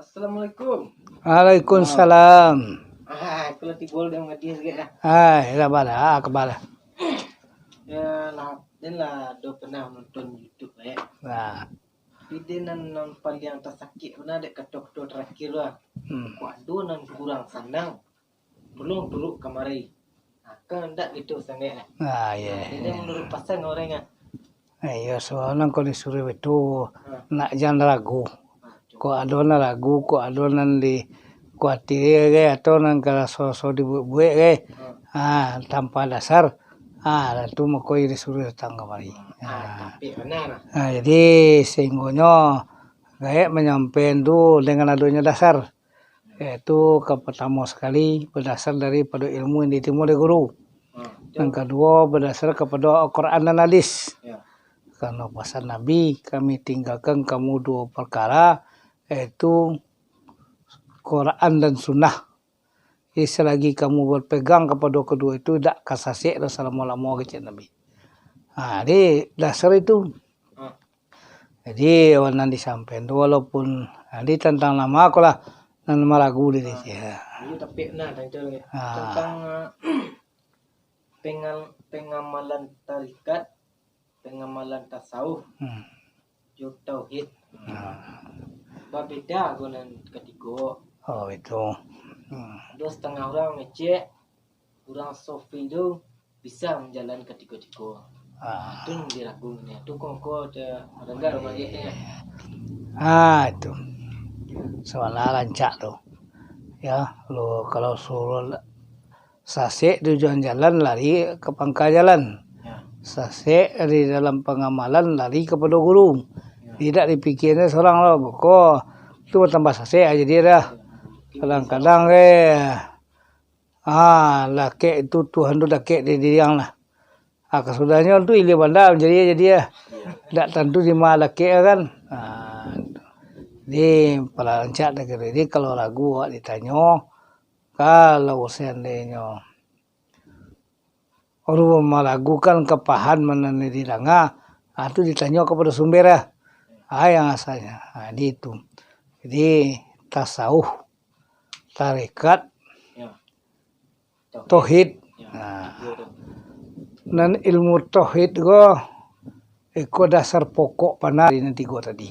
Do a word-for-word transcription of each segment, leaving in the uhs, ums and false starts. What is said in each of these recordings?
Assalamualaikum. Waalaikumsalam. Ah, aku lah tibo dah mangadi sikit lah. Hai, lah bala, ah, kabala. Ya, lah, den lah ado pernah nonton YouTube, eh. Nah. Tapi den nan, nan paliang tasakik bana dek kato-kato tarakhir tu lah. Hmm. Kok ado nan kurang sanang, tolong turun kamari. Nah, kan ndak gitu sangaik lah. Ah, iya, Jadi, iya. Menurut pasan orang ah. Eh, iyo, soalnyo kok disuruah itu, Ha. nak jan ragu. Ha, Kok ado nan ragu, kok ado nan di kuatiri gai, atau nan karaso-raso dibuek-buek gai, Ha. ha, tanpa dasar, ha, tu mako iyo disuruah datang kamari. Ha, Ha. tapi bana lah. Ha, jadi, sahinggonyo gaek manyampaian tu dengan adonyo dasar. Yaitu ka partamo sakali, badasar daripado ilmu yang diterimo dari guru. Hmm, Nan betul. kaduo, badasar kapado Al-Quran dan hadis. Ya. Karano pasan Nabi, "Kami tinggakan kamu duo parkara, yaitu Quran dan Sunnah. Jadi, salagi kamu bapegang kapado kaduo itu, dak ka sasek doh salamo-lamo," kecek Nabi. Ha, jadi, dasar itu. Hmm. Jadi, awan nan disampaian tu, walaupun, ha, di tantang lamo ko lah, nan maragu di Ah, sini. Ya. Iyo, tapi nah, tantang, Ah. tantang, eh, pengal-, pengamalan tarikat, pengamalan tasawuf, Hmm. jo tauhid. Ah. Babeda ko nan katigo. Oh, itu. Hmm. Ado satangah urang mangecek, urang sofi tu bisa manjalan katigo-tigo. Ah. Tu nan diragu ni. Tu kongko te, renggang Oh, mangecek. iya. Ah, itu. Sabananyo rancak tu. Ya, lo, kalau suruh la-, sasek di ujuang jalan, lari ka pangka jalan. Ya. Sasek di dalam pangamalan, lari kapado guru. Ya. Tidak dipikirnya seorang lo, beko tu batambah sasek aja dia dah. Ya. Kadang-kadang, eh, Ah, lakek tu Tuhan tu dakek di diri ang lah. Ah, kasudahnyo tu ilia banda manjadi, jadi ah. Dak tantu di ma lakek kan. Ah, jadi, pala rancak dah kiro. Jadi, kalau ragu awak ditanyo, kalau seandainyo urang maragukan kapahaman nan didanga, ah, tu ditanyo kapado sumber lah. Ah, yang asalnyo. Ah, di itu. Jadi, tasawuf, tarekat, Ya. Tauhid. Ya. Nah. Iyo tu. Nan ilmu tauhid ko, iko dasar pokok bana di nan tigo tadi.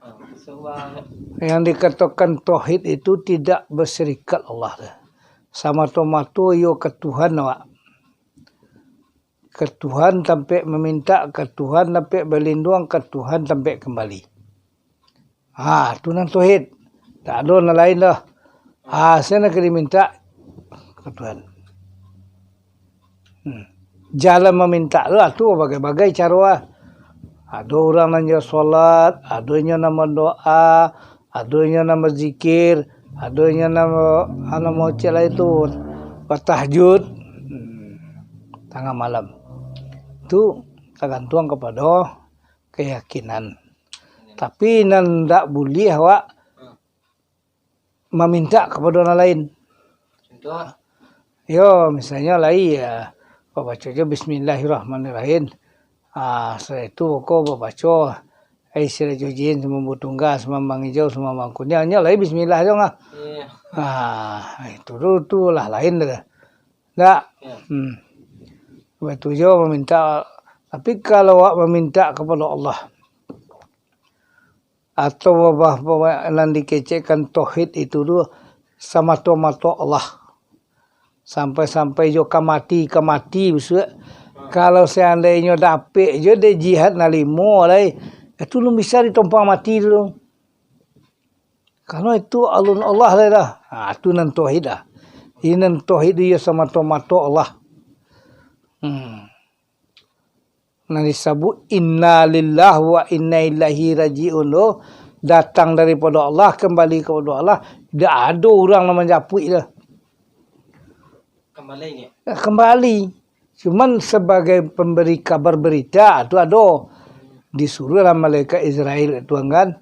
Ah, sebab Yang dikatakan tauhid itu tidak berserikat Allah tu. Samato-mato iyo ka Tuhan awak. Ka Tuhan tampek mamintak, ka Tuhan tampek balinduang, ka Tuhan tampek kambali. Ha, tu nan tauhid. Tak ado nan lain doh. Ha, sia nan ka dimintak ka Tuhan. Hmm. Jalan mamintak tu lah tu bagai-bagai caro lah. Ado urang nan jo solat, ado inyo nan mandoa, ado inyo nan bazikir, ado inyo nan, nan maucek lai tu, batahajud, hmm, tangah malam. Tu tagantuang kapado kayakinan. Tapi nan ndak buliah awak mamintak kapado nan lain. Contoh? Yo, misalnyo lai, ya, babaco jo bismillahirrahmanirrahim. Ah, sudah itu ko babaco, "Ai sirajul jin, sumambu tunggal, sumambang ijau, sumambang kuniang." Nyo lai bismillah jo ngah. Iya. Ah, itu tu, tu lah lain dah. Ndak? Ya. Hmm. Baitu jo mamintak. Tapi kalau awak mamintak kapado Allah, atau babah, babah nan dikecekkan tauhid itu tu samato-mato Allah. Sampai-sampai jo ka mati, ka mati bisuak. Kalau seandainyo dapek jo dek jihad nan limo lai, itu alun bisa ditompang mati tu. Karano itu alun Allah lai dah. Ha, tu nan tauhid dah. Ini nan tauhid tu iyo samato-mato Allah. Hmm. Nan disebut inna lillahi wa inna ilaihi raji'un tu, datang daripado Allah, kambali kapado Allah, dak ado urang nan manjapuik dah. Kambali ni? Ya, kambali. Cuman sabagai pambari kabar barita, tu ado. Disuruahlah malaikat Israel tu kan.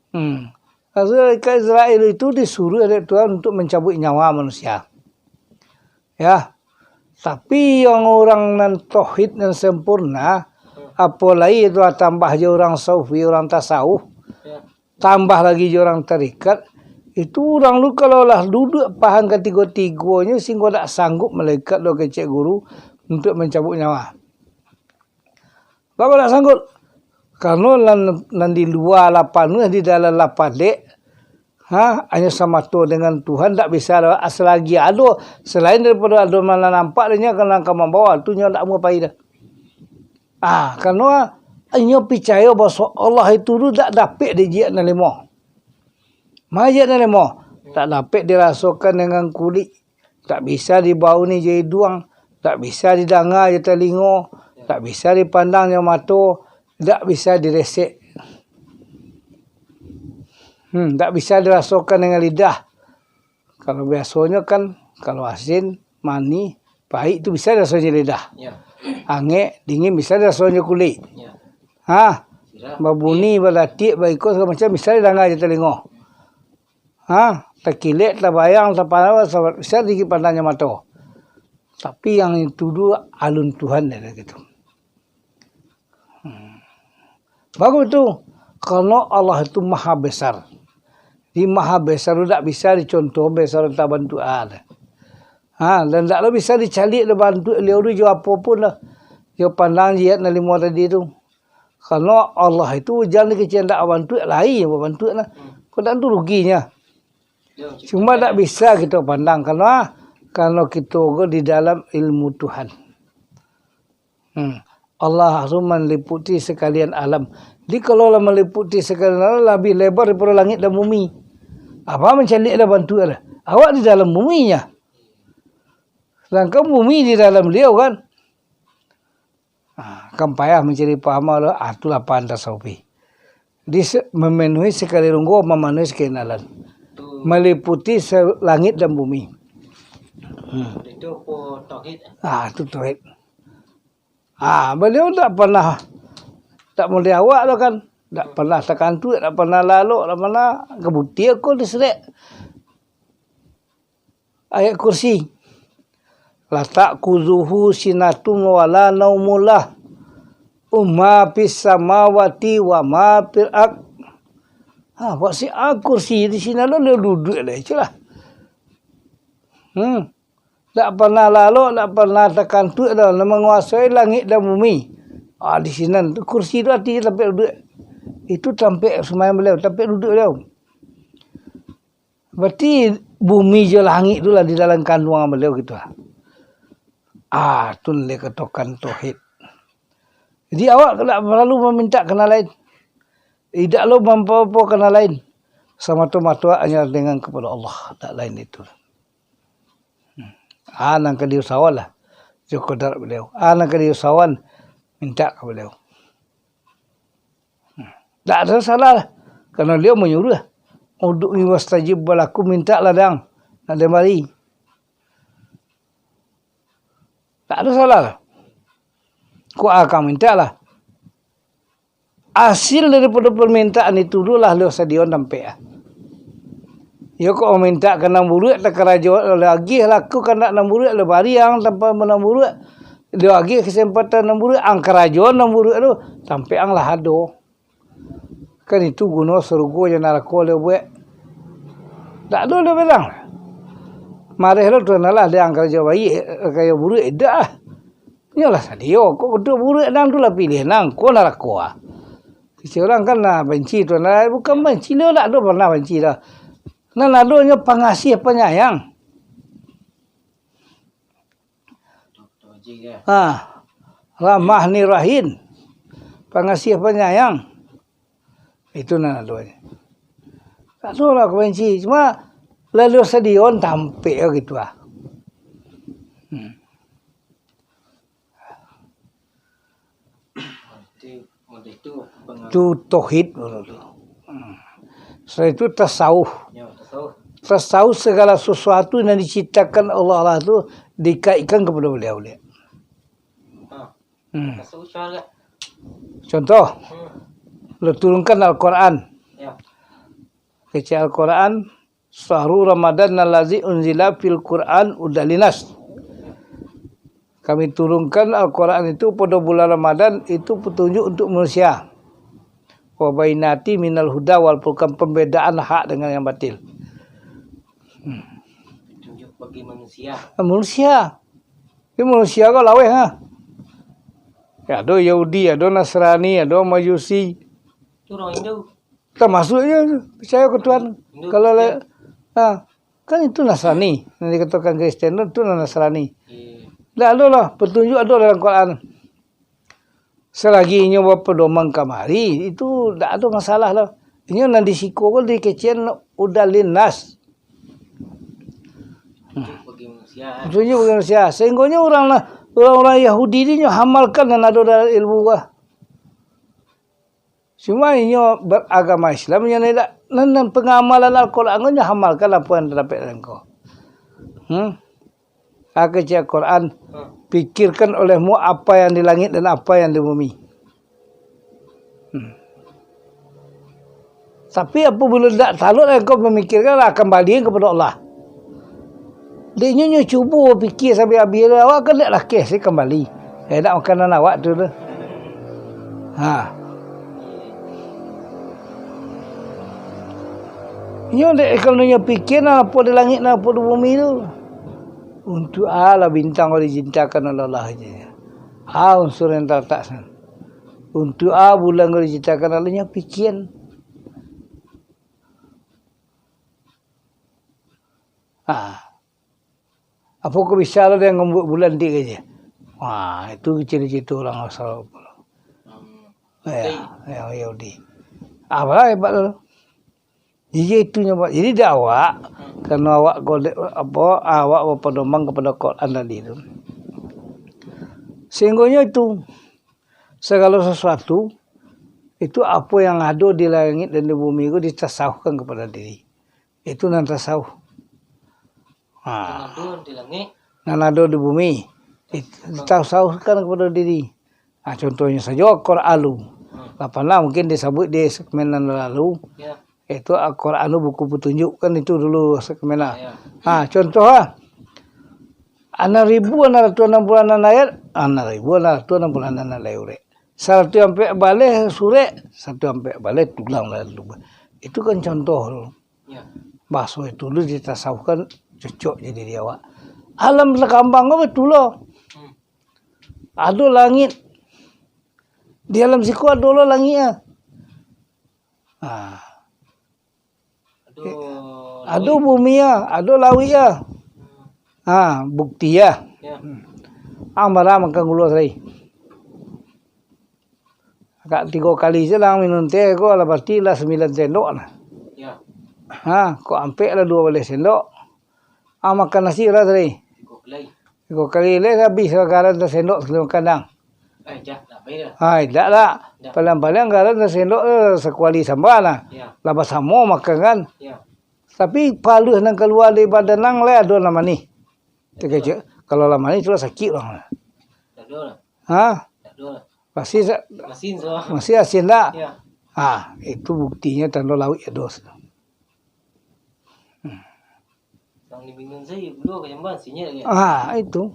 Hmm. Malaikat Israel itu disuruah dek Tuhan untuk mancabuik nyawa manusia. Ya. Tapi yang urang nan tauhid nan sampurna, apo lai tu tambah jo urang sufi, urang tasawuf. Ya. tambah lagi jo urang tarikat, itu urang tu kalau lah duduak paham katigo-tigonyo, singgo dak sanggup malaikat do kecek guru untuak mancabuik nyawa. Baa dak sanggup? Karano nan, nan di lua lah panuah, di dalam lah padek, ha, hanyo samato dengan Tuhan, dak bisa doh. Selagi ado, selain daripado ado nan nampak, inyo ka, nan ka mambawa, tu nyo dak amuah pai doh. Ah, karano inyo picayo bahaso Allah itu tu dak dapek dijijik nan limo. Ma jijik nan limo, dak dapek dirasokan dengan kulik, dak bisa dibauni jo iduang, dak bisa didanga jo talingo, dak bisa dipandang jo mato, dak bisa diresek. Hmm, dak bisa dirasokan dengan lidah. Kalau biasonyo kan, kalau asin, manih, paik tu bisa diraso jo lidah. Ya. Angek, dingin bisa diraso jo kulik. Ya. Ha, babunyi, balatiak, baiko, sagalo macam bisa didanga jo talingo. Ha, takilek, tabayang, tapanawa, bisa dipandang jo mato. Tapi yang itu tu alun Tuhan, ado gitu. Hmm. Bagus tu. Karano Allah itu maha besar. Di maha besar tu dak bisa dicontoh besar tabantuak ado. Ha, dan dak lo bisa dicaliak doh bantuak Baliau tu jo apo pun lah. Jo pandang jijik nan limo tadi tu. Karano Allah itu jan dikecek dak bantuak, lai babantuak lah. Kok dak tu ruginyo. Cuma dak bisa kito pandang, karano, karano kito ko di dalam ilmu Tuhan. Hmm. Allah tu maliputi sakalian alam. Jadi, kalau lah maliputi sakalian alam, labiah lebar daripado langik dan bumi. Apo mancaliak dak bantuak ado? Awak di dalam bumi nyo. Sedangkan bumi di dalam Baliau, kan? Ah, kan payah mancari paham lo, ah, itulah paham tasawuf. Di se-, memenuhi sakali runggo, mamanuhi sakali alam. Tu. Maliputi se-, langit dan bumi. Hmm. Itu apo tauhid? Ah, itu tauhid. Ah, Baliau dak pernah, dak model awak tu kan. Dak pernah takantuak, dak pernah lalok, dak pernah kabutia ko diserek. Ayat Kursi. "La ta'khuzuhu sinatun wa la naumun lahu ma fis samawati wa ma fil ard." Ha, wasi'a kursi di sinan lo, duduak lah, itulah. Hmm. Dak pernah lalok, dak pernah takantuak doh, nan manguasoi langik dan bumi. Ah, di sinan tu kursi tu artinyo tampek duduak. Itu tampek sumayang Baliau, tampek duduak Baliau. Berarti bumi jo langik tu lah di dalam kanduangan Baliau gitu lah. Ah, tu nan dikatokan tauhid. Jadi, awak dak paralu mamintak ka nan lain. Indak lo mampa-apa ka nan lain. Samato-mato hanyo dengan kapado Allah, dak lain itu. Hmm. Ah, nan ka diusahoan lah. Jo kodrat Baliau. Ah, nan ka diusahoan, mintak ka Baliau. Hmm. Dak ado salah lah. Karano Baliau manyuruah. "Ud'uni astajib lakum," mintaklah dang, nak dibari. Dak ado salah lah. Kok akang mintak lah. Asil daripado parmintaan itu tu lah lo sadioan tampek ah. Iyo kok mamintak ka nan buruak, takarajo lagi laku kandak nan buruak, lo bari ang tampek nan buruak, lo agi kasempatan nan buruak, ang karajoan nan buruak tu, tampek ang lah ado. Kan itu guno sarugo jo narako lo buek. Dak ado lo bilang. Mareh lo Tuhan Allah, dek ang karajo baiak, karajo buruak, indak ah. Nyo lah sadio, kok kudo buruak nan tu lah piliah nan, ko narako ah. Kecek urang kan, nah, banci tu, nah, bukan banci, lo dak ado pernah banci dah. Nan ado nyo pangasiah panyayang. Ha, ramah ni rahim. Pangasiah panyayang. Itu nan ado nyo. Dak ado lah banci, cuma lalu sadioan tampek gitu ah. Hmm. Berarti model tu pengaruh. Tu tauhid baru tu. Hmm. Setelah itu tasawuf. Ya, tasawuf. Tasawuf, segala sesuatu yang diciptakan Allah lah tu dikaitkan kepada Baliau. Ha. Hmm. Tasawuf cara. Contoh, hmm, lo turunkan Al-Quran. Ya. Kecek Al-Quran, "Syahru Ramadan allazi unzila fil Qur'an hudan linnas." Kami turunkan Al-Quran itu pada bulan Ramadan, itu petunjuk untuk manusia. Wa bainati minal huda wal furqan, pembedaan hak dengan yang batil. Hmm. Petunjuk bagi manusia. Manusia. Jadi manusia ko laweh, ha. Ya, ado Yahudi, ado Nasrani, ado Majusi. Itu orang Hindu. Tamasuak je tu, picayo ka Tuhan. Hindu, Kalau Kristian. le-, ha, kan itu Nasrani. Nan dikatokan Kristian tu, tu Nasrani. Iya. Ndak ado lah, petunjuk ado dalam Quran. Selagi inyo bapadoman kamari, itu ndak ado masalah lah. Inyo nan di siko ko dikecekan hudal linnas. Petunjuk bagi manusia. Petunjuk bagi manusia. Sehinggonyo urang lah, urang-urang Yahudi ni nyo hamalkan nan ado dalam ilmu ko. Cuma inyo beragama Islam, inyo indak, nan, nan pangamalan Al-Quran ko inyo hamalkan apo nan tadapek dalam ko. Hmm? Kecek Al-Quran, Hmm. "Pikirkan olehmu apa yang di langit dan apa yang di bumi." Hmm. Tapi apabila ndak talok, engkau mamikirkan, lah kambali kapado Allah. Dek nyo, nyo cubo pikir sampai abih, awak kan ndak lakeh se kambali. Eh, ndak makanan awak tu, tu. Ha. Nyo dek, kalau nyo pikir, nah, apo di langik, nah, apo di bumi tu. Untuak a lah bintang ko diciptakan oleh Allah je. A unsur yang talatak san. Untuak a bulan ko diciptakan oleh nyo pikian. Ha. Apo ko bisa lo dek mambuek bulan dek aja. Wah, itu ciri-ciri urang asal. Hmm. Ya, Yahudi. Apo lah hebat tu? Jadi, itu nyo, Pak. Jadi, dek awak, karano awak ko dek, apo, awak bapadoman kapado Quran tadi tu. Sehinggonyo itu, sagalo sasuatu, itu apo yang ado di langik dan di bumi ko ditasawufkan kapado diri. Itu nan tasawuf. Ha. Nan ado di langik. Nan ado di bumi. It-, ditasawufkan kapado diri. Ha, contohnyo sajo Al-Quran. Hmm. Lah parnah mungkin disabuik di segmen nan lalu. Ya. Itu Al-Quran buku petunjuk, kan itu dulu segmen lah. Ya. Ha, contoh lah. Anam ribu anam ratuih anam puluah anam ayat, anam ribu anam ratuih anam puluah anam lai urek. Saratuih ampek baleh surek, saratuih ampek baleh tulang lalu. Itu kan contoh tu. Ya. Bahaso itu dulu ditasawufkan cocok jadi di awak. Alam takambang ko batua lo. Hmm. Ado langik. Di alam siko ado lo langik ah. Ha. Ado, ado bumi ah, ado lauik ah. Ha, bukti ah. Ya. Ang bara makan gulo sahari? Agak tigo kali se lah minum teh ko, lah pasti lah sambilan sendok lah. Ya. Ha, kok ampek lah duo baleh sendok. Ah, makan nasi bara tadi? Tigo kali. Tigo kali lai habis lah garan tasendok sakali makan dang. Eh, jah, tak payah dah. Ha, indak lah. Indak. Paling-paling garan tasendok, eh, sakuali samba lah. Ya. Lah basamo makan kan. Ya. Tapi paluah nan kalua dari badan ang lai ado nan manih. Takecek. Kalau lah manih tu lah sakik urang lah. Tak ada lah. Ha? Tak ada lah. Masih sa-, Masih insya Allah. Masih asin tak? Ya. Ha, itu buktinyo tando lauik ado. Yang diminum saja gulo ka jamban, sinyal lagi. Ah, itu.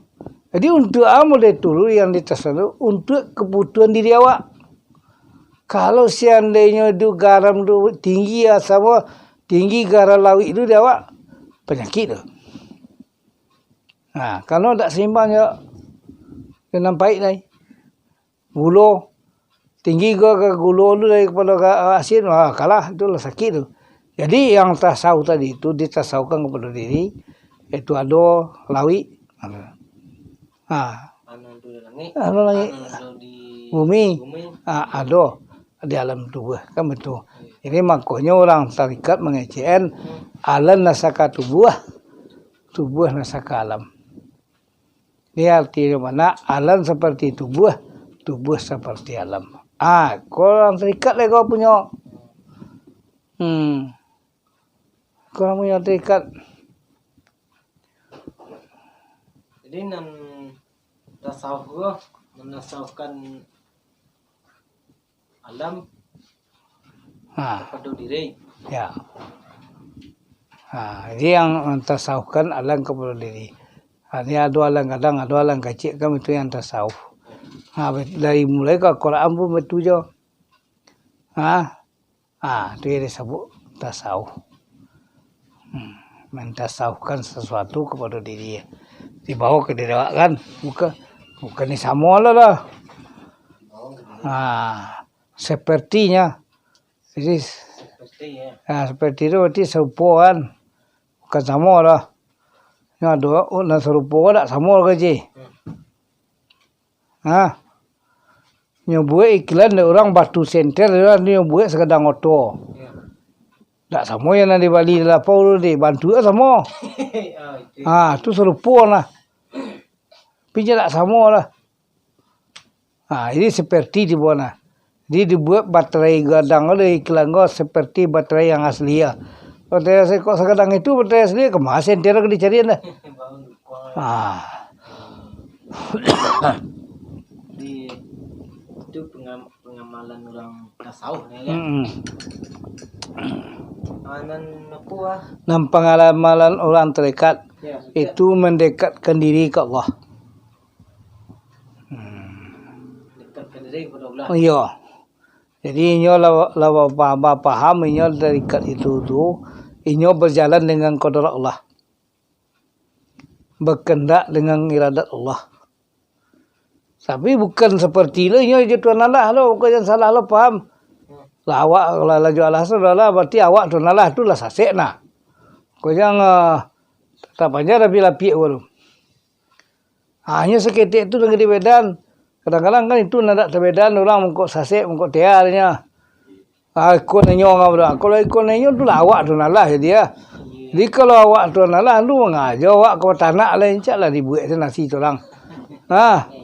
Jadi, untuak a model tu yang ditasawuf, untuak kabutuhan diri awak. Kalau seandainyo tu garam tu tinggi, asam, tinggi garam lauik tu di awak, panyakik tu. Nah, kalau dak seimbang jo, jo nan paik lai. Gulo, tinggi ga-, ga-, gulo tu daripado ga-, asin, wah, kalah, itulah sakik tu. Jadi, yang tasawuf tadi tu ditasawufkan kapado diri, yaitu ado lauik, ha. Anu tu di langik, Anu langik. Anu tu di Bumi. Bumi. Ha, ado di alam tubuh, kan betul. Jadi, makonyo urang tarikat mangecekan alam nasaka tubuh, tubuh nasaka alam. Ini artinyo bana, alam saparti tubuah, tubuah saparti alam. Ah, ko urang tarikat lai ko punyo. Hmm. Ko urang punyo tarikat. Jadi nan tasawuf tu, menasawufkan alam Ha. Kapado diri. Ya. Ha, jadi yang tasawufkan alam kapado diri. Ha, ini ado alam gadang, ado alam kacik, kan itu yang tasawuf. Ha, dari mulai ka Quran pun betul jo. Ha? Ah, tu yang disebut tasawuf. Hmm, mentasawufkan sesuatu kepada diri. Dibawa ke diri awak kan? Bukan, bukan ni samo lah lah. Ah, sepertinya. Jadi, Seperti, ya. Ah, seperti itu berarti serupa kan? Bukan samo lah. Yang ada, oh, nan serupa kan tak samo lah, Ji. Hmm. Ha? Nyo buek iklan dek urang batu senter, nyo buek sagadang oto. Ya. Dak samo yang nan di Bali lapau tu, di Bantu dak samo. Ah, itu. Ha, tu sarupo nah. Tapi nyo dak samo lah. Ha, ini seperti dibuek nah. Jadi dibuek baterai gadang tu, iklan ko seperti baterai yang asli ya. Baterai asli kok sagadang itu, baterai asli kemana senter ka dicarian dah. Ah. Di, itu pengam-, pengamalan orang tasawuf ni, kan? Mm-mm. Ah, nan apa, ah? Nan pengamalan orang tarekat, ya, itu mendekatkan diri ke Allah. Hmm. Dekatkan diri kepada Allah. Oh, iya. Jadi, inyo lah, lah ba-, ba-, paham, inyo tarekat itu tu, inyo berjalan dengan kodrat Allah. Berkendak dengan iradat Allah. Tapi bukan seperti lo inyo jo Tuhan Allah lo, bukan yang salah lo paham. Lah awak lah, lah jo Allah tu lah, berarti awak Tuhan Allah tu lah sasek nah. Kok jangan, ah, tak panjang tapi lapik ko tu. Ah, hanyo saketek tu nan ka dibedahan. Kadang-kadang kan itu nan dak tabedahan, urang mangko sasek, mangko tiar nyo. Ah, iko ninyo ngau dak. Kalau iko ninyo tu lah awak tu nan lah jadi, ah. Jadi kalau awak tu nan lah, lu mangajo awak ka batanak lah, encak lah dibuek tu nasi tu urang. Ha.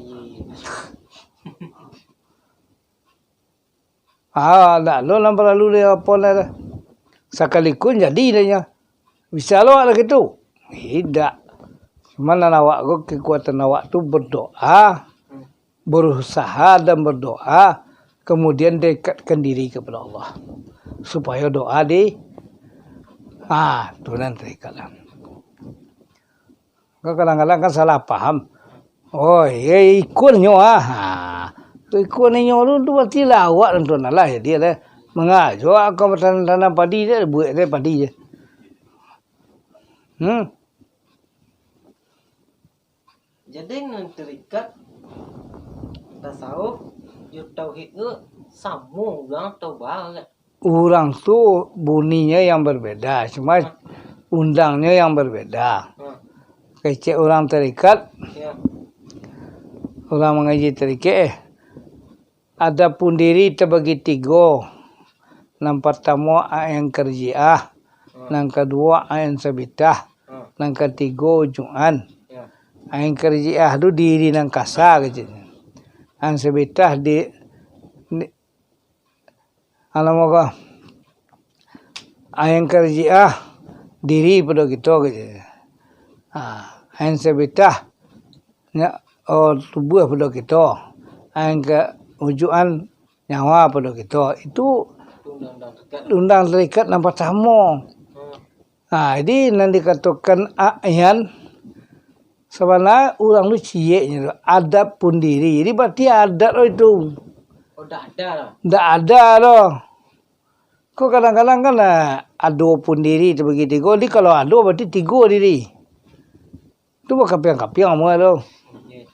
Ah, dak ado nan paralu di apo lah. Sakalipun jadi dah nyo. Bisa lo awak lah gitu? Tidak. Cuman nan awak ko, kekuatan awak tu berdoa, berusaha dan berdoa, kemudian dekatkan diri kepada Allah. Supaya doa di, ah, tu nan terikat lah. Kan kadang-kadang kan salah paham. Oh, iya, ikun nyo, ah. Ha. Ikun nyo tu, tu berarti lah awak tu nan lah, jadi lah. Mangajo awak ka tanam-tanam padi je, buek je padi je. Hmm. Jadi, nan tarikat tasawuf jo tauhid tu samo urang atau baa? Urang tu buninyo yang berbeda, cuma undangnyo yang berbeda. Hmm. Kecek urang tarikat, ya, urang mangaji tarikat, eh, adapun diri terbagi tigo. Nan partamo ain karjiah, hmm, nan kaduo ain sabitah, hmm, nan katigo ujuan. Ya. Ain karjiah tu diri nan kasa, keceknyo. Ain sabitah di, di, anu ko, ain karjiah diri pado kito, keceknyo. Ha, ain sabitah nya, oh, tubuah pado kito. Ain ka ujuan nyawa pado kito. Itu undang tarikat nan partamo. Hmm. Ha, jadi nan dikatokan ain, sabana urang tu cieknyo tu, adapun diri. Jadi, berarti adat lo itu. Oh, dak ada lo. Dak ada lo. Ko kadang-kadang kan, ah, adapun diri terbagi tigo. Jadi, kalau ado, berarti tigo diri. Tu bakapiang-kapiang amuah tu. Oke.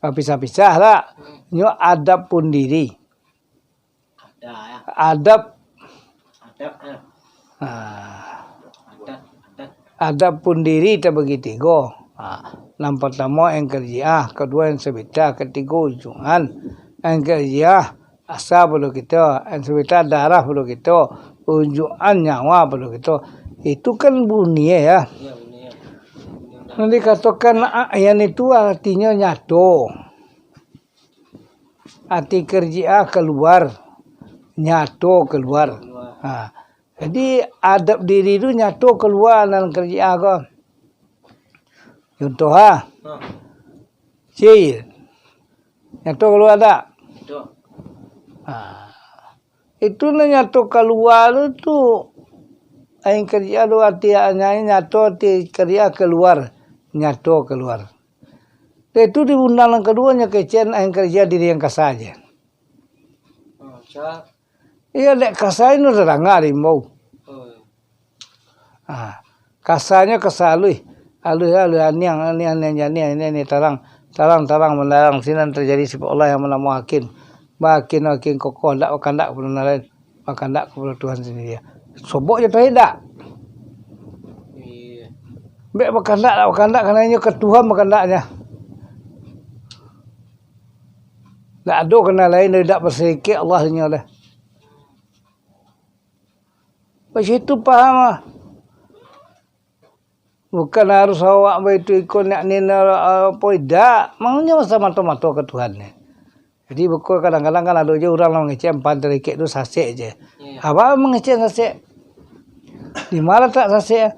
Bapisah-pisah lah. Hmm. Nyo adapun diri. Ada, ya. Adap. Adap, ya. Ah. Adat, adat. Adapun diri terbagi tigo. Ah, nan partamo ain karjiah, kaduo ain sabitah, katigo ujuan. Ain karjiah asa pado kito, ain sabitah darah pado kito, ujuan nyawa pado kito. Itu kan bunie, ya. Iya, bunie. Nan dikatokan ain itu artinyo nyato. Ain karjiah kaluar, nyato kaluar. Ha. Jadi, adap diri tu nyato kaluar nan karjiah ko. Contoh, ha. Ha. Cil. Nyato kaluar dak? Nyato. Ha. Itu nan nyato kaluar tu, tu, ain karjiah tu, ati ain nyato, ati karjiah kaluar, nyato kaluar. Itu di undang nan kaduo nyo kecek ain karjiah diri yang kasa je. Hmm, sa-, Iyo, dek kasa inyo tadanga diimbau. Ah, kasanyo kasa aluih. Aluih, aluih, aniang, aniang, aniang, aniang, aniang, aniang, tarang, tarang, tarang, mandarang. Sinan tajadi sifat Allah yang bernamo Hakim. Hakim, Hakim kokoh, dak bakandak kapado nan lain, bakandak kapado Tuhan sandiri. Sobok jo tauhid dak? Iyo. Bek bakandak, dak bakandak, karano inyo ka Tuhan bakandaknyo. Dak ado ka nan lain dari dak basirikik Allah inyo deh. Macam itu paham ah. Bukan harus awak baitu iko nak ni nak apo, idak. Mangnyo samato-mato ka Tuhan ni. Jadi, beko kadang-kadang kan ado je urang lah mangecek pan tarikek tu sasek je. Iyo. Apo mangecek sasek? Di ma latak sasek?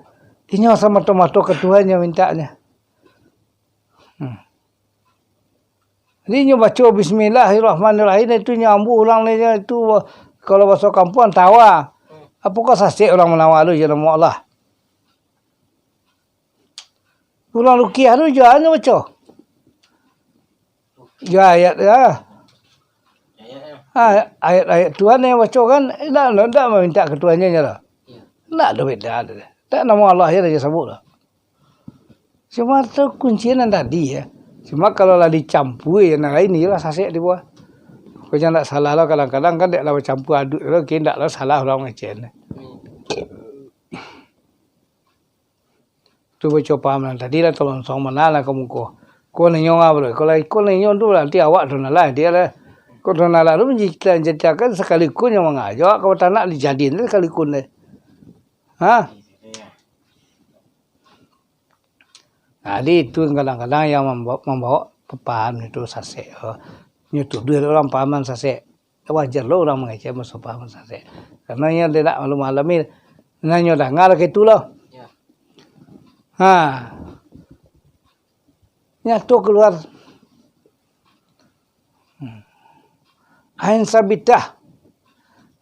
Inyo samato-mato ka Tuhan nyo mintaknyo. Hmm. Jadi, nyo baco Bismillahirrahmanirrahim, itu nyo ambuh urang ni, nyo itu, kalau baso kampuang, tawa. Apokoh sasek urang manawa tu je namo Allah. Urang rukiah tu jo nyo baco. Jo ayat, ya. Ah, ayat-ayat Tuhan yang baco kan, indak, indak mamintak ka Tuhan nyo lah. Indak ado beda tu. Tak namo Allah je lah sabuik lah. Cuma tu kunci nan tadi, ya. Cuma kalau lah dicampua, ya, nan lain, iyolah sasek di bawah. Pokoknya ndak salah lah, kadang-kadang kan dek lah bacampua aduk tu, kini ndak lah salah urang mangecek. Tu baco paham nan tadi lah, tolonsong bana lah ka muko. Ko nanyo ngah, bro? Kalau iko nanyo tu, nanti awak tu nalah, dia lah. Ko tu nalah tu mancaritakan sakali ko nyo mangajo, awak ka batanak dijadian tu sakali ko deh. Ha? Nah, jadi itu kadang-kadang yang mambawa, mambawa paham itu sasek. Nyo tuduah urang pahaman sasek. Wajar lo urang mangecek musuh pahaman sasek. Karano inyo tidak maklum alami. Nah, nyo danga lah ka itu lo. Ya. Ha. Nyato kaluar. Hmm. Ain sabitah.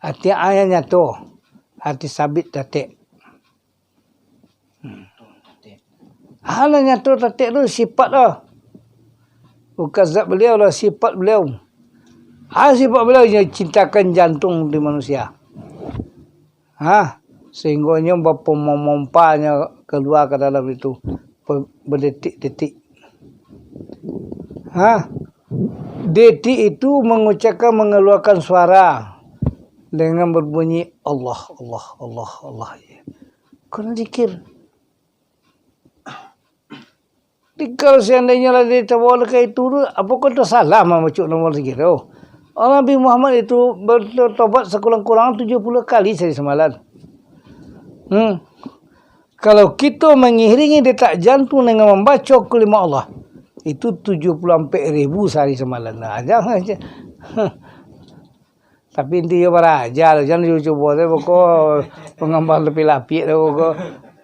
Arti ain nyato. Arti sabit tatek. Hmm. Hal nan nyato tatek tu sifat lah. Bukan zat baliau lah, sifat baliau. Ha, sifat baliau nyo cintakan jantung di manusia. Ha, sehinggo nyo bapomompa nyo kalua ka dalam itu, pe-, badetik-detik. Ha, detik itu mangucapkan, mangaluakan suara dengan berbunyi, "Allah, Allah, Allah, Allah." Kan zikir. Jadi, kalau seandainyo lah ditabawa ka itu tu, apokoh tu salah mambaco nomor sigi tu? Orang Nabi Muhammad itu bertobat sekurang-kurang tujuh puluh kali sehari semalam. Hmm. Kalau kito mangiringi detak jantung dengan mambaco kalimah Allah, itu tujuh puluh ampek ribu sehari semalam. Nah, jangan aja. Tapi inti iyo baraja lo, jan cubo-cubo tu, pokok pangambang tapi lapik tu, pokok.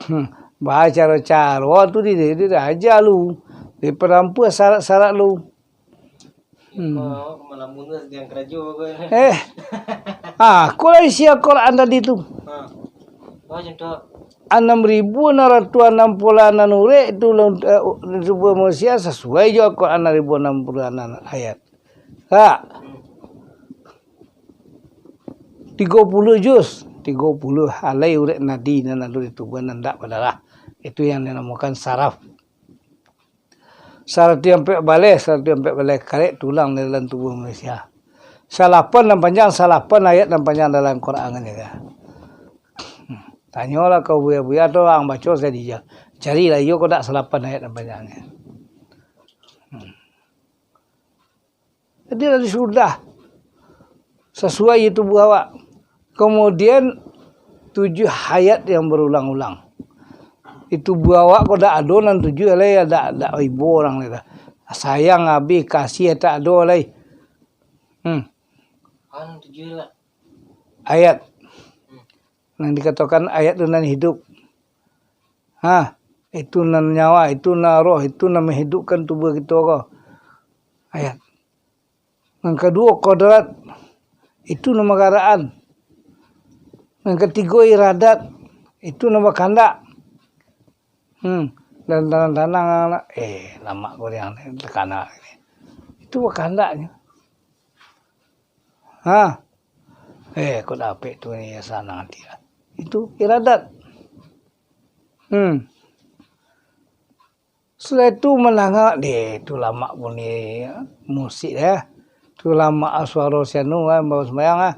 Hmm, bacaro-caro tu di, di, di aja lu. Di perampuan syarat-syarat lu. Hmm. Ko malamun tu sadiang karajo ko. Eh. Ah, ko lah isi Al-Quran tadi tu. Ha. Oh, contoh. Anam ribu anam ratuih anam puluah anam urek tu, eh, tubuah manusia sasuai jo Al-Quran anam ribu anam puluah anam ayat. Ha. Tigo puluah juz, tigo puluah alai urek nadi nan ado di tubuah nan ndak badarah. Itu yang dinamokan saraf. Saratuih ampek baleh, saratuih ampek baleh karek tulang di dalam tubuah manusia. Salapan nan panjang, salapan ayat nan panjang dalam Quran kan jaga. Hmm. Tanyolah ka buya-buya tu, ang baco sadija. Carilah iyo ko dak salapan ayat nan panjang. Hmm. Jadi, dari sudah sasuai itu tubuah awak. Kemudian, tujuah ayat yang berulang-ulang. Itu tubuah awak ko dak ado nan tujuah lai, dak, dak ibo urang lai dah. Sayang abih, kasih tak ado lai. Hmm. Anu tujuah lah. Ayat. Hmm. Nan dikatokan ayat tu nan hidup. Ha, itu nan nyawa, itu nan roh, itu nan mahidupkan tubuah kito ko. Ayat. Nan kaduo, kodrat, itu nan magarakan. Nan katigo, iradat, itu nan bakandak. Hmm, dan tanang-tanang, eh, lamak goreang, takana. Itu bakandaknyo. Ha. Eh, kok dapek tu ni, sanang ati lah. Itu iradat. Hmm. Sudah itu mandanga, deh, tu lamak bunyi musik, eh. Tu lamak suaro si anu, eh, bawa sembayang, eh.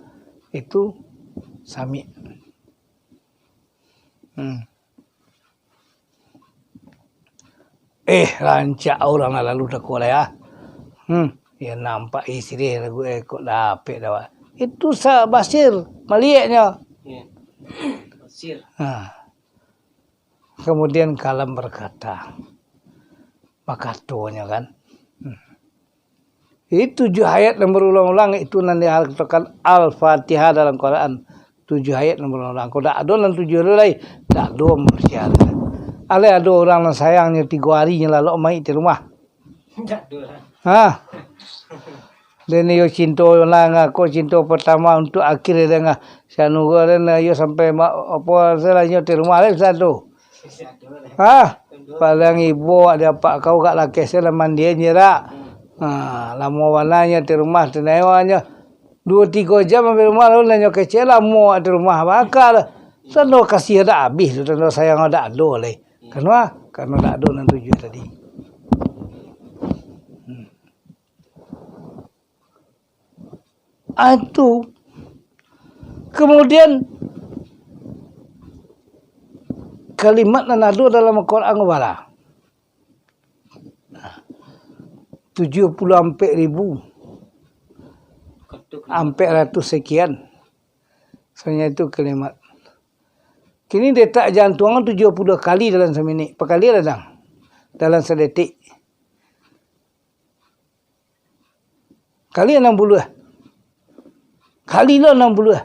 Itu samik. Hmm. Eh, rancak urang lah lalu tako lai, ah. Hmm, yo nampak isteri lagu, eh, kok dapek dah, wak. Itu sa-, Basir, malieknyo. Iya. Basir. Ha. Kemudian kalam berkata. Bakatonyo kan. Hmm. Jadi tujuh ayat nan berulang-ulang itu nan dikatokan Al-Fatihah dalam Quran. Tujuh ayat nan berulang-ulang. Kok dak ado nan tujuh tu lai, dak ado manusia tu. Alai ado urang nan sayangnyo tigo ari nyo lalok mai di rumah. Dak ado lah. Ha? Den iyo cinto nan ako cinto pertama untuk akhir dengah. Sianu ko den iyo sampai ma-, apo selainyo di rumah lai bisa tu. Ah, paling ibo di apak kau gak lakeh se lah mandian je dak. Ha, lamo bananyo di rumah, tenawanyo. Duo tigo jam sampai rumah, lalu nanyo kecek lamo di rumah, bakal. Tando kasih dak abih tu, tando sayang dak ado lai. Karano, karano dak ado nan tujuah tadi. Hmm. Ah, itu. Kemudian, kalimat nan ado dalam Al-Quran ko bara? Tujuah puluah ampek ribu ampek ratus sekian. Sabanyak itu kalimat. Kini detak jantuang tujuah puluah kali dalam saminik. Pakali lah, dang. Dalam sadetik. Kali anam puluah. Kali lo anam puluah.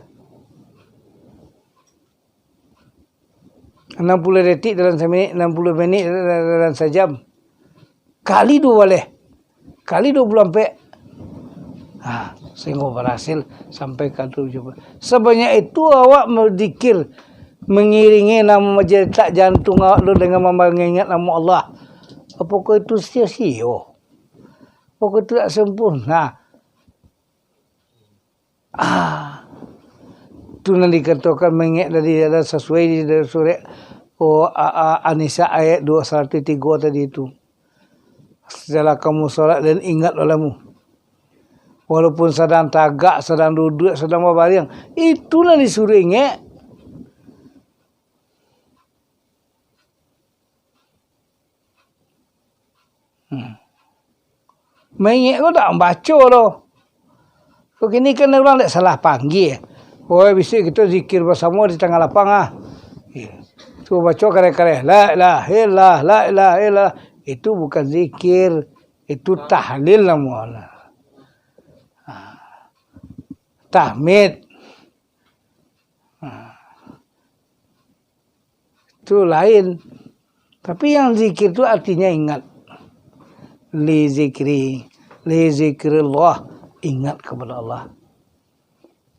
Anam puluah detik dalam saminik, anam puluah minik dalam sajam. Kali duo baleh. Kali duo puluah ampek. Ha, sahinggo barasil sampai ka tujuah puluah. Sabanyak itu awak mazikir, mangiringi namo majetak jantuang awak tu dengan mangingat namo Allah. Apokoh itu sia-sia? Pokok tu dak sempurna. Ah, tu nan dikatokan mangek dari dalam sasuai di dalam surek, oh, a, a, An-Nisa ayat dua saratus tigo tadi tu. Setelah kamu solat dan ingat olehmu. Walaupun sadang tagak, sadang duduak, sadang babariang, itu nan disuruah ingek. Hmm. Maingek ko dak mambaco doh. Ko kini kan urang dak salah panggia. Oi, bisuak kito zikir basamo di tangah lapang ah. Iyo. Tu baco kareh-kareh, "La ilaha illallah, la ilaha illallah." Itu bukan zikir, itu tahlil namonyo. Ah. Tahmid. Ah. Tu lain. Tapi yang zikir tu artinya ingat. Li zikri, li zikrillah, ingat kepada Allah.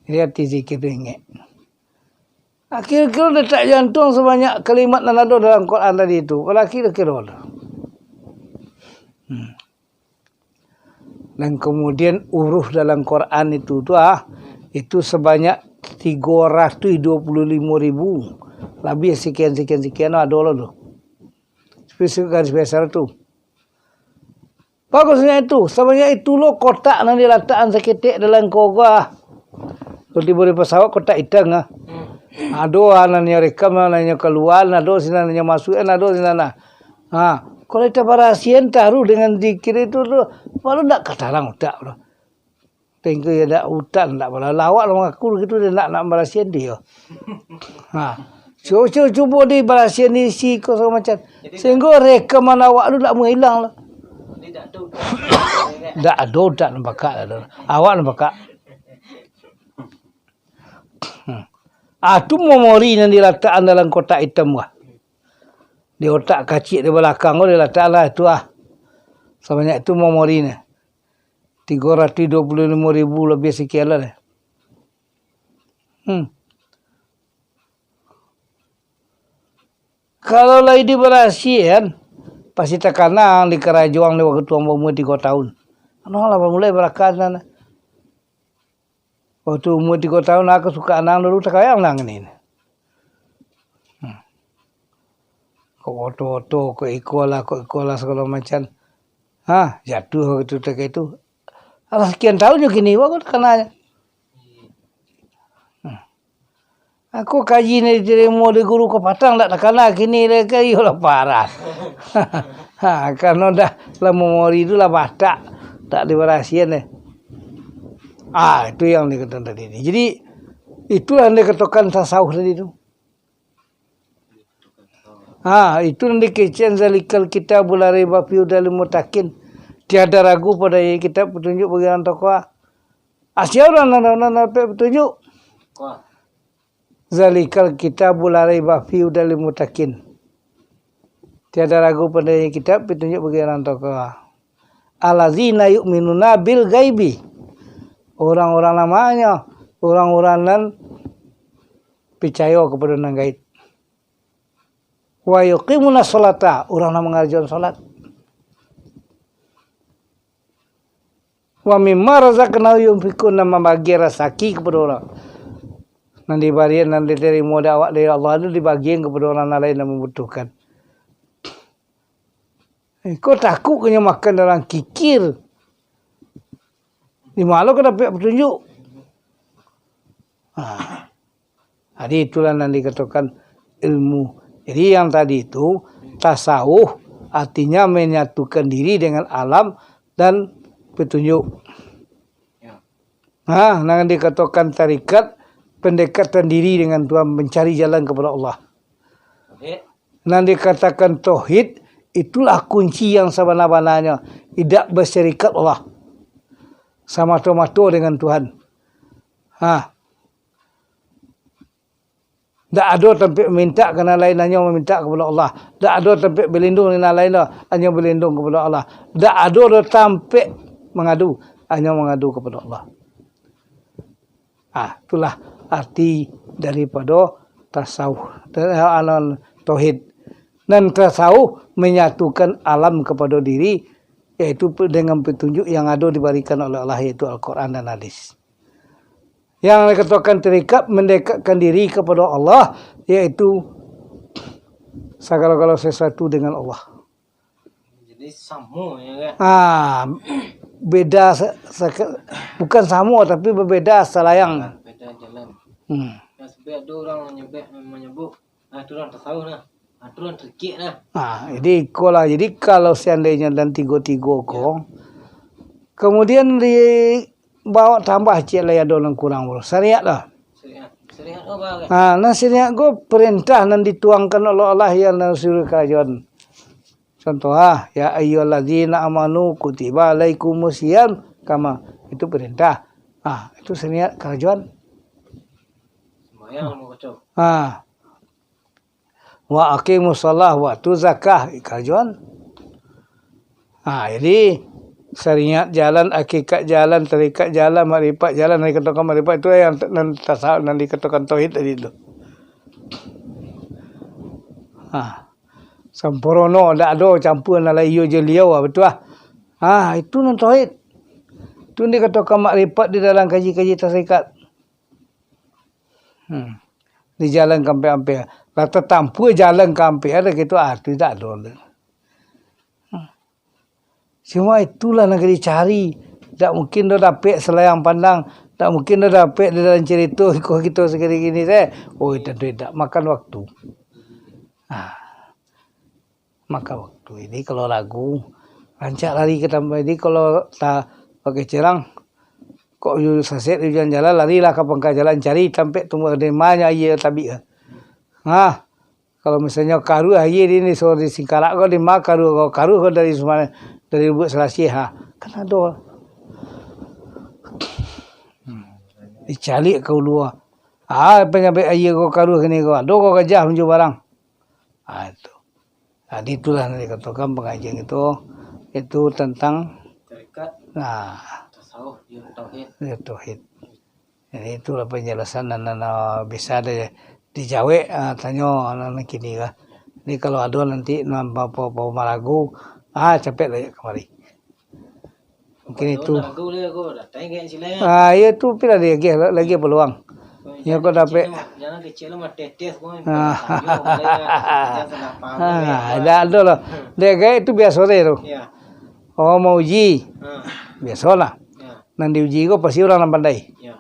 Jadi arti zikir tu ingat. Ah, kiro-kiro detak jantuang sabanyak kalimat nan ado dalam Quran tadi tu. Kalau kiro-kiro tu. Hmm. Dan kemudian huruf dalam Quran itu tu, ah, itu sebanyak tigo ratuih duo puluah limo ribu. Labiah sekian, sekian, sekian ado lah tu. Spesifik garis besar tu. Bagusnyo itu, sabanyak itu lo kotak nan dilatakan saketek dalam kogo. Kalau tibo di pesawat kotak itam ah. Ado ah, nan nyo rekam, nan nyo kalua, ado sinan, nan nyo masuak, ado sinan ah. Ha, kalau kita barasian taruh dengan zikir itu tu, baru ndak katarang utak tu. Tengok ya dak utak ndak bala lawak lah mangaku gitu dia nak, nak barasian dia. Ha. Cubo, cubo, cubo di barasian di isi ko sagalo macam. Sehingga rekaman awak tu dak menghilang lah. Dak ado utak nan pakak lah tu. Awak nan pakak. Hmm. Ah, tu memori nan dilatakkan dalam kotak itam wah. Di otak kacik di balakang tu dilatakkan lah tu ah. Sabanyak tu memori ni. Tigo ratuih duo puluah limo ribu labiah sekian lah deh. Hmm. Kalau lai dibarasian, pasti takanang di karajoan di wakatu ambo umua tigo taun. Anu lah bamulai barakan. Waktu umua tigo taun, ah, kasukaan ang dulu, takayang lah kini. Hmm. Kok oto-oto, kok iko lah, kok iko lah, sagalo macam. Ha, jatuah waktu tu, takah itu. Alah, sakian taun jo kini, baru takananyo. Hmm. Aku kaji nan ditarimo dek guru ko patang dak takana, kini lai ka iyo lah parah. Ha, karano dah lah memori tu lah batak, tak dibarasian deh. Ah, itu yang dikatakan tadi ni. Jadi, itulah yang dikatakan tasawuf tadi tu. Ha, itu nan dikecekan zalikal kitabu la raiba fihi hudal lil muttaqin. Tiada ragu padanya kitab petunjuk bagi urang takwa. Asia urang nan, nan, nan dapek petunjuk. Zalikal kitabu la raiba fihi hudal lil muttaqin. Tiada ragu padanya kitab petunjuk bagi urang takwa. Allazina yu'minuna bil ghaibi. Urang-urang namonyo, urang-urang nan picayo kapado nan gaib. Wa yuqimuna sholata, urang nan mangarajoan salat. Wa mimma razaqnahum yunfiqun, nan mambagi rasaki kapado urang. Nan dibari, nan ditarimo dek awak dari Allah tu dibagian kapado urang nan lain nan mambutuhkan. Iko takuk ka nyo makan dalam kikir. Di ma lo ka dapek patunjuak? Ha. Jadi, itulah nan dikatokan ilmu. Jadi, yang tadi tu, tasawuf artinya menyatukan diri dengan alam dan petunjuk. Ya. Ha, nan dikatokan tarikat, pendekatan diri dengan Tuhan, mencari jalan kepada Allah. Oke. Nan dikatakan tauhid, itulah kunci yang sabana-bananyo. Indak basyarikat Allah. Samato-mato dengan Tuhan. Ha. Ndak ado tampek mamintak ka nan lain, hanyo mamintak kapado Allah. Ndak ado tampek balindung di nan lain doh, hanyo balindung kapado Allah. Ndak ado doh tampek mangadu, hanyo mangadu kapado Allah. Ah, itulah arti daripado tasawuf, anu, tauhid. Nan tasawuf manyatukan alam kapado diri, yaitu pe-, dengan patunjuk yang ado dibarikan oleh Allah, yaitu Al-Quran dan Hadis. Yang dikatakan tarikat, mendekatkan diri kapado Allah, yaitu sagalo-galo sasuatu dengan Allah. Jadi, samo, ya kan? Ah, beda sa-, saka-, bukan samo, tapi berbeda salayang. Beda jalan. Hmm. Nah, sampai ada orang menyebut, menyebut, ah, itu orang tasawuf nah. Ah, itu orang tarikat nah. Ah, jadi iko lah. Jadi, kalau seandainya dan tigo-tigo ko, ya, kemudian di bawa tambah ciek lai ado nan kurang, bro. Syariat lah. Syariat. Syariat apa, kan? Ah, nah, syariat ko perintah nan dituangkan oleh Allah yang nan suruh karajoan. Contoh, ah, "Ya ayyuhallazina amanu kutiba alaikumus siyam kama." Itu perintah. Ah, itu syariat karajoan. Sembahyang, hmm, mau kacau. Ah. "Wa aqimus shalah wa atu zakah," karajoan. Ha, jadi, syariat jalan, hakikat jalan, tarikat jalan, makrifat jalan, nan dikatokan makrifat tu yang t-, nan tasa-, nan dikatokan tauhid tadi tu. Ha. Sampurno, ndak ado campua nan lain iyo jo liau, ha, batua, ha. Ha, itu nan tauhid. Tu nan dikatokan makrifat di dalam kaji-kaji tasawuf. Hmm. Di jalan ka ampia-ampia. Lah tatampua jalan ka ampia, dah gitu, ah, tu indak ado lah. Hmm. Cuma itulah nan ka dicari. Ndak mungkin doh dapek salayang pandang. Ndak mungkin doh dapek di dalam carito iko kito sakali kini, teh. Oh, tantu indak. Makan waktu. Ah. Maka waktu ini kalau lagu, rancak lari ka tampek ini, kalau ta-, pakai cirang, kok yu sasek di ujuang jalan, larilah ka pangka jalan, cari tampek tumbuah di ma nyo aia tabik ka. Nah, kalau misalnyo karuah aia di, di Singkarak ko, di ma karuah ko, karuah ko dari Suma-, dari Lubuak Salasiah, ha, kan ado. Hmm. Dicaliak ka ulu, ha, panyabik aia ko karuah kini ko, ado ko gajah manjua barang. Ha, itu. Jadi, itulah nan dikatokan pangajian itu, itu tentang, tarikat, nah, tasawuf, ilmu tauhid. Ya, tauhid. Jadi, itulah panjalasan nan, nan, ah, bisa di-, dijawek, ah, tanyo nan kini lah. Jadi, kalau ado nanti nan pa-, pa-, pa-, maragu, ah, capek lah kamari. Mungkin itu. Ragu lah, aku datang kayak cilai. Ah, iya tu, tapi lah lagi, lagi peluang. Iyo, kau dapek. Jangan kecil lu mah, tes-tes kau. Ah. Ah, dak ado lah. Dek gaek tu biaso deh tu. Iya. Oh, mau uji. Ah. Biaso lah. Iya. Nan diuji ko pasti urang nan pandai. Iya.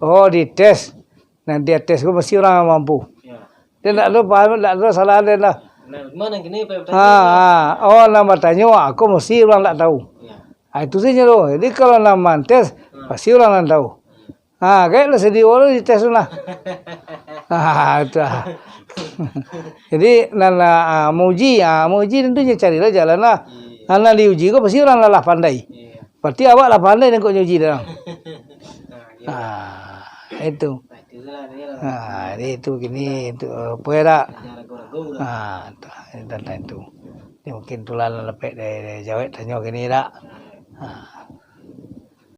Oh, dites. Nan dites ko pasti urang nan mampu. Iya. Dia ndak ado paham, ndak ado salah dia lah. Nah, gimana gini, Pak? Ha, ha. Oh, nan batanyo, aku mesti urang ndak tahu. Iya. Ah, itu saja tu. Jadi, kalau nan mantes, pasti urang nan tahu. Ha, kayak lah sedio lo dites tu lah. Ha, itu lah. Jadi, nan, ah, mauji, ah, mauji tentunyo carilah jalan lah. Iya. Nan, nan diuji ko pasti urang lah, lah pandai. Iya. Berarti awak lah pandai nengkok nyuji dah. Nah, iya. Ah, itu. Nah, itu lah, iya lah. Ah, jadi itu gini, itu, eh, apa ya, dak? Jangan ragu-ragu lah. Ah, tu, tentang itu. Jadi mungkin itulah lah lepek dari, dari jawek tanyo gini, dak? Nah. Ah.